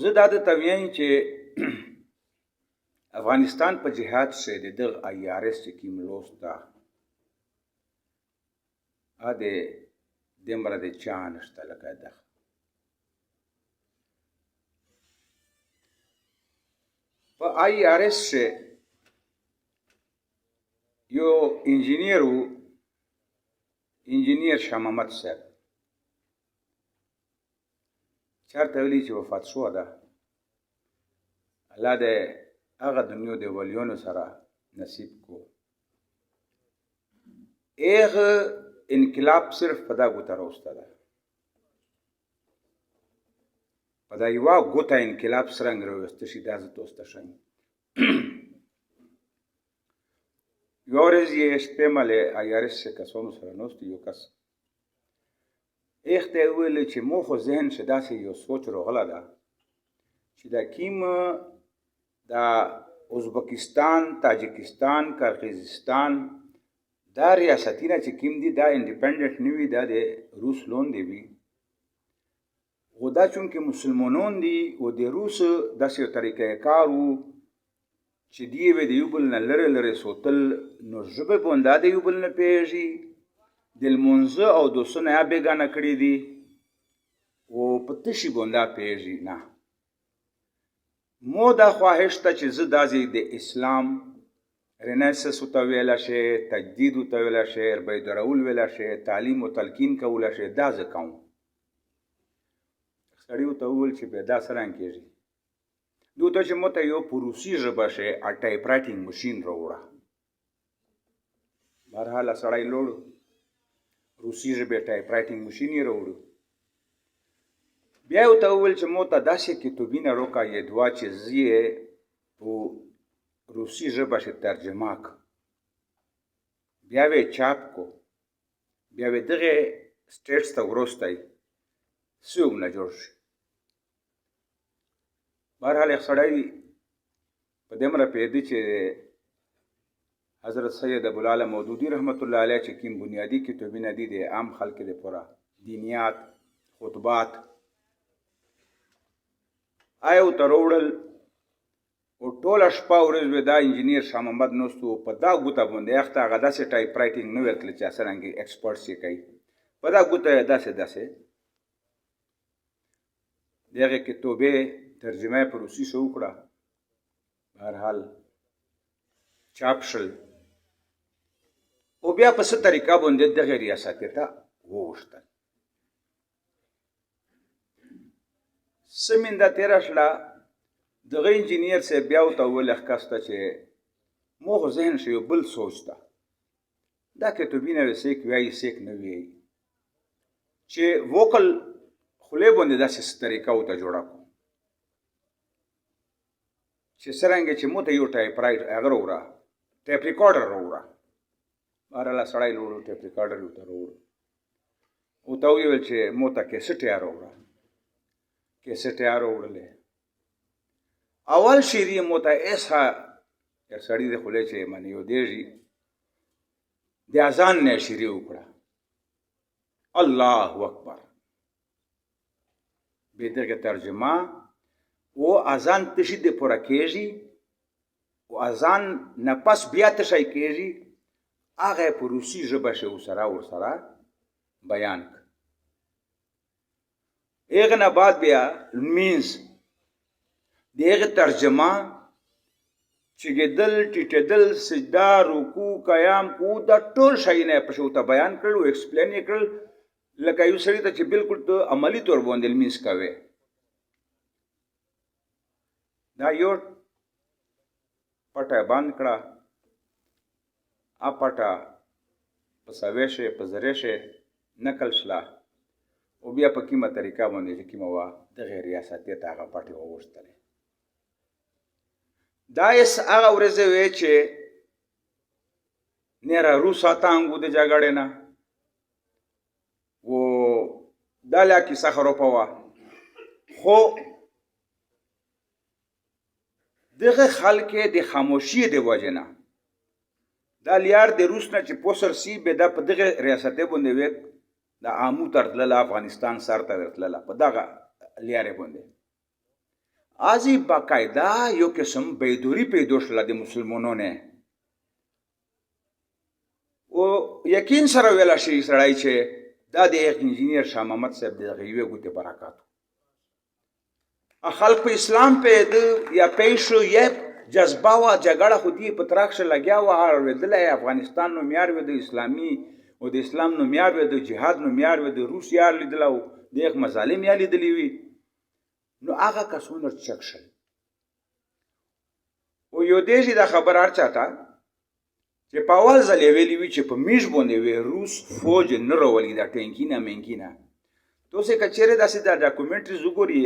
زه دا درته ویم چې افغانستان په جهاد کښې د دغه آی آر اس چې کوم لوست ده، ا د دمره د چا نشته لکه دغه. په آی آر اس کښې یو انجینیر و، انجینیر شاه محمد صاحب، چرته ویلي چې وفات شو ده. الله دې هغه دنیو د ولیونو سره نصیب کو. هغه انقلاب صرف په دا ګوته راوسته ده، په دا یوه ګوته انقلاب څرنګه راوسته شي، دا زه تاسو ته ښیم. یوه ورځ یې شپې ملې آی آر اس کسانو سره ناست، یو کس ایخ ته یې وویل چې مو خو ذهن چې داسې یو سوچ راغله ده چې دا کیم دا ازبکستان، تاجکستان، قرغیزستان دا ریاستونه چې کیم دي دا انډیپندنټ نه وي، دا د روس لون دی وي، خو دا چونکې مسلمانان دي او د روس داسې یو طریقه کار وو چې دی به د یو بل نه لرې لرې سوتل، نو ژبه به دا د یو بل نه پوهېږي، د لمونځه او د سنه یا بېګانه کړي دي او په تشي باندې پوهېږي نه. مو دا خواهش ته چې زه داسې د اسلام رینیسس ورته ویلی شي، تجدید ورته ویلی شي، بیدارول ویلی شي، تعلیم او تلقین کولی شي، دا زه کوم. سړي ورته وویل چې بیا دا څرنګه کېږي؟ دوی ته چې مو ته یو په روسي ژبه شي ټایپ رایټینګ مشین راوړه. بهرحال سړی لوړو روسي ژبې ټایپ رایټینګ مشین یې راوړو. بیا یې ورته وویل چې مو ته داسې کتابونه راکړه یې دوا چې زه یې په روسي ژبه شي ترجمه کړم، بیا یې چاپ کو، بیا یې دغې سټیټس ته وروستی څه نه جوړ شي. بهرحال یو سړی په دې مره پوهېده چې حضرت سید ابوالعلا مودودي رحمت الله علیه چې کوم بنیادي کتابونه دي د عام خلک دپاره، دینیات، خطبات، آیا ورته راوړل او ټوله شپه ورځ به دا انجینیر شاه محمد نوست و په دا ګوته باندې اخته هغه داسې ټایپ رایټینګ نه ورتله چې څرنګه ایکسپرټس یې کوي، په دا ګوته یې داسې داسې د هغې کتوبې ترجمه یې په روسي ښه وکړه. بهرحال چاپ شل او بیا په څه طریقه باندې دغې ریاست ته ووښتل. څه مینده تېره شله، دغه انجینیر صاحب بیا ورته وویل ښکسته چې مو خو ذهن شي یو بل سوچ ته، دا کتابونه وې څوک وایي څوک نه وایي، چې ووکل خولې باندې داسې څه طریقه ورته جوړه کړو چې څرنګه چې مو ته یو ټایپ رایټ هغه راوړه، ټیپ ریکارډر راوړه. بهرحال سړی لوړو ټیپ ریکارډر یې ورته راوړو، ورته ویې ویل چې مو ته کیسټ یې راوړه. کیسټ یې راوړلې، اول شعر یې مو ته ایسا یو سړي د خولې چې منې یو دیږي د اذان نه یې شعري وکړه، الله اکبر. بې دغه ترجمه او اذان تشي د پوره کېږي او اذان نه پس بیا تشی کېږي، هغه په روسي ژبه شي ورسره ورسره بیان کړ. هغه نه بعد بیا لمونځ د هغې ترجمه چې کېدل، ټیټېدل، سجده، رکوع، قیام کو، دا ټول شیونه یې پکې ورته بیان کړل او ایکسپلین یې کړل، لکه یو سړي ته چې بالکل ته عملي طور باندې لمونځ کوې. دا یو پټه بند کړه، ا پټه په سوې شي په زرې شي نقل شله او بیا په کومه طریقه باندې چې کومه وه دغې ریاستې ته هغه پټې وغوښتلې. دا یې هغه ورځې وې چې نیره روس تانګو د جګړې نه و دا لا کیسه خروپه وه، خو دغه خلک د خاموشي د وجې نه دا لیار د روس نه چې پوسر سی به دا په دغه ریاستې باندې وې د آمو تر تلله، افغانستان سر ته ورتلله په دغه لیارې باندې. ازي باقاعده یو قسم بیدوري پیدا شوله د مسلمانانو نه. او یقین سره ویلی شي سړی چې دا د انجینر شاه محمد صاحب د دغه یوې ګوتې برکات. خلک په اسلام پوهېده یا پوه شو، یا جذبه وه، جګړه خو دې په ترا کښې لګیا وه، اورېدلی افغانستان نومیار وي، د اسلامي او د اسلام نومیار وي، د جهاد نومیار وي، د روس یار لیدلی او د هغه مظالم یا لیدلي وي. نو هغه کسونه چک شل. او یو دیږي دا خبره هر چاته چې په اول ځل یې ویلي وي چې په میږ باندې وی روس فوج نه راولي، دا ټینکینه مینکینه. تاسو که چیرې داسې دا ډاکومنټریز وګورئ،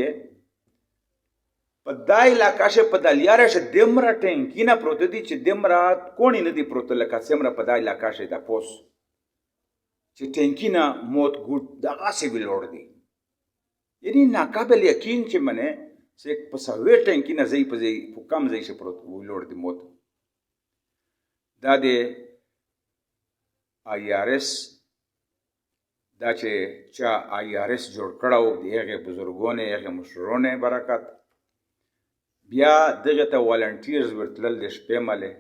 په دا علاقه کې په دا لیاره کې دمره ټینکینه پروته دي چې دمره کوڼې نه دي پروته لکه څومره په دا علاقه کې دا پوس چې ټینکینه موت ګوټ دغسې ویلوړ دي. یعنی ناقابل یقین چې منه چې په سوې ټینکینه ځای په ځای په کم ځای کې پروت ویلوړ دي موت. دا د آی آر اس، دا چې چا آی آر اس جوړ کړو د هغې بزرګونې هغې مشرونې برکت. بیا دغه ته والنټیرز ورتلل د شپې ملې.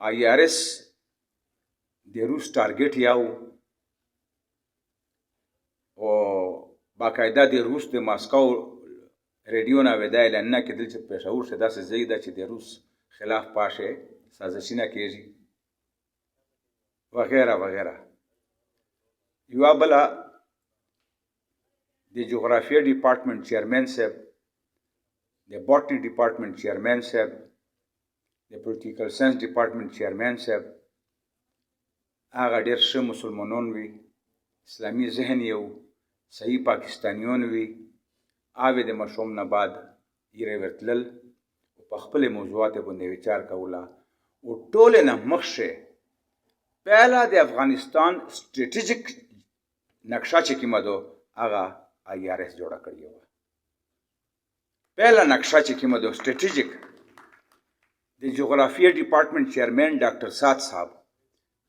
آی آر اس د روس ټارګټ یاو او باقاعده د روس د ماسکو ریډیو نه وې دا اعلانونه کېدل چې پېښور شه داسې ځای ده چې د روس خلاف پاشه سازشونه کېږي وغیره وغیره. یوه بله د جغرافیې ډپارټمنټ چیئرمین صاحب، د باټني ډپارټمنټ چیئرمین صاحب، د پولیټیکل ساينس ډپارټمنټ چیئرمین صاحب، هغه ډېر ښه مسلمانان وي، اسلامي ذهن یو صحیح پاکستانیون وي. هغه د مشوم نه بعد یې ورتلل او په خپلې موضوعات باندې ویچار کوله. او ټولې نه مخکې پهله د افغانستان سټریټیجک نقشه چې کومه ده هغه آی آر اس جوړه کړې وه. پهله نقشه چې کومه ده سټریټیجک، د جغرافیې ډپارټمنټ چیئرمین ډاکټر سعد صاحب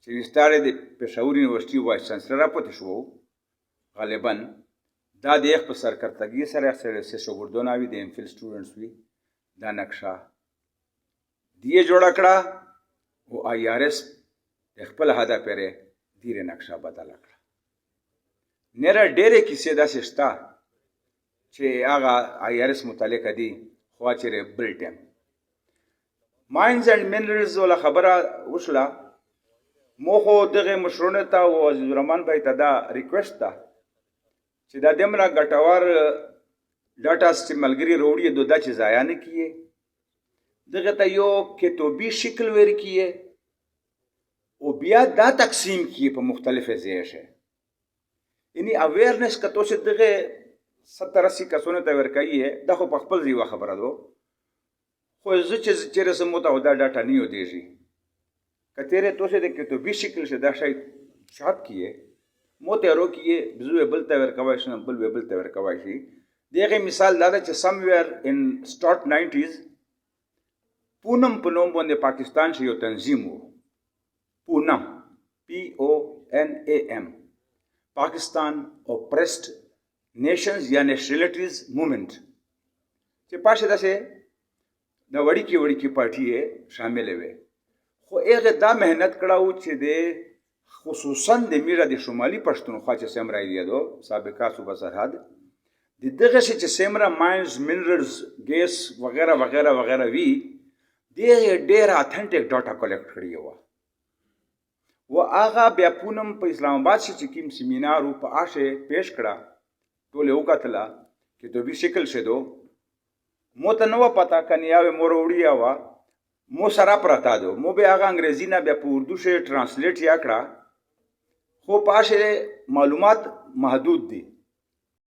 چې وستاره د پېښور یونیورسټي وایس چانسلر پاتې شو غالبا، دا د یخ په سرکرتګي سره سره شاګردونه وي، د ایم فل سټوډنټس وي، دا نقشه دیې جوړه کړه او آی آر اس د خپل هدف پرې دیره نقشه بدله کړه. نره ډېرې کیسې داسې شته چې هغه آی آر اس متعلقه دي، خو چیرې بل ټایم ماینز اینډ منرلز ولا خبره وشله. مو خو دغه مشرونو ته او عزیز الرحمن بھائی ته دا ریکویسټ ده چې دا دمره ګټور ډاټا چې ملګري وروړي دو دا چې ضایع نه کیې، دغه ته یو کتابي شکل ورکیې او بیا دا تقسیم کیې په مختلفه ځای شي. یعنی اویرنس که تاسو دغه 70 80 کسانو ته ورکوي، دا خو په خپل ځای یوه خبره ده، خو زه چې چېرې ځم مو ته خو دا ډاټا نه یادېږي. که چېرې تاسو د کتابي شکل شي دا شی چاپ کیې، مو ته روکیې، زه بل ته ورکوای شم، بل بل ته ورکوای شي. د هغې مثال دا ده چې سمویر ان سټارټ 90s پونم په نوم باندې پاکستان کې یو تنظیم و، پونم، پی او ان ای ایم، پاکستان اوپریسډ نیشنز یا نیشنلټیز موومنټ، چې پاشه داسې د وړکي وړکي پارټي یې شاملې وې. خو هغې دا محنت کړه و چې د خصوصا د میره د شمالي پښتونخوا چې څومره ایریا ده، سابقه صوبه سرحد، د دغسې چې څومره ماینز، منرلز، ګیس وغیره وغیره وغیره وي، دغې ډېره اتھنټیک ډاټا کلیکټ کړې وه. و هغه بیا پونم په اسلام آباد کې چې کوم سیمینار و په هغه پیش کړه، ټول یې وکتله کتابي شکل شه دو. مو ته نه وه پته کنې یا مو راوړي یا وه مو سره پرته دو، مو بیا هغه انګریزي نه بیا په اردو شې ټرانسلیټ یا کړه، خو په هغه معلومات محدود دي.